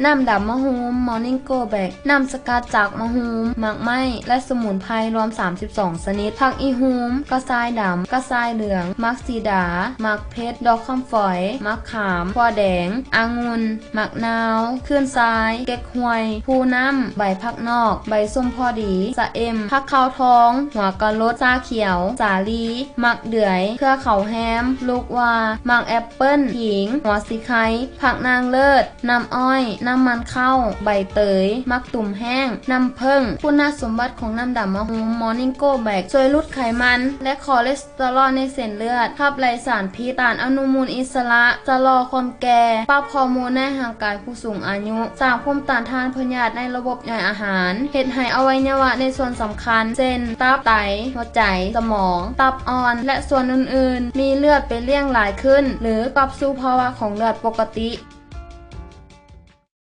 ນ້ຳດຳມະຮູມ Morning Go Back ນ້ຳສະກັດຈາກມະຮູມ, ໝາກໄມ້ ແລະ ສະໝຸນໄພລວມສາມສິບສອງຊະນິດ, ຜັກອີຮຸ່ມ, ກະຊາຍດຳ, ກະຊາຍເຫຼືອງ, ໝາກສີດາ, ໝາກເຜັດ, ດອກຄຳຝອຍ, ໝາກຂາມ, ຖົ່ວແດງ, ອາງຸ່ນ, ໝາກນາວ, ຄື້ນຊາຍ, ເກັກຮວຍ, ພູນ້ຳ, ໃບຜັກນອກ, ໃບສົ້ມພໍດີ, ສະເອັມ, ຜັກເຂົ້າທອງ, ຫົວກະລົດ, ຊາຂຽວ, ສາລີ, ໝາກເດືອຍ, ເຄືອເຂົ້າແຮມ, ລູກວ່າ, ໝາກແອັບເປິ້ນ, ຂີງ, ຫົວສີໄຄ, ຜັກນາງເລີດ, ນ້ຳອ້ອຍ, ນ້ຳມັນເຂົ້າ, ໃບເຕີຍ, ໝາກຕຸ່ມແຫ້ງ, ນ້ຳເຜິ້ງ. ຄຸນນະສົມບັດຂອງນ້ຳດຳມະຮຸ່ມ Morning Go Back ຊ່ວຍຫຼຸດໄຂມັນ ແລະ ຄໍເລສເຕີຣອນໃນເສັ້ນເລືອດ, ຂັບໄລ່ສານພິດ, ຕ້ານອະນຸມູນອິດສະຫຼະ, ຊະລໍຄວາມແກ່, ປັບຮໍໂມນໃນຮ່າງກາຍຜູ້ສູງອາຍຸ, ສ້າງພູມຕ້ານທານພະຍາດໃນລະບົບຍ່ອຍອາຫານ, ເຮັດໃຫ້ອະໄວຍະວະໃນສ່ວນສຳຄັນ ເຊັ່ນ ຕັບ, ໄຕ, ຫົວໃຈ, ສະໝອງ, ຕັບອ່ອນ ແລະ ສ່ວນອື່ນໆ ມີເລືອດໄປລ້ຽງຫຼາຍຂຶ້ນ ຫຼື ກັບສູ່ພາວະຂອງເລືອດປົກກະຕິ.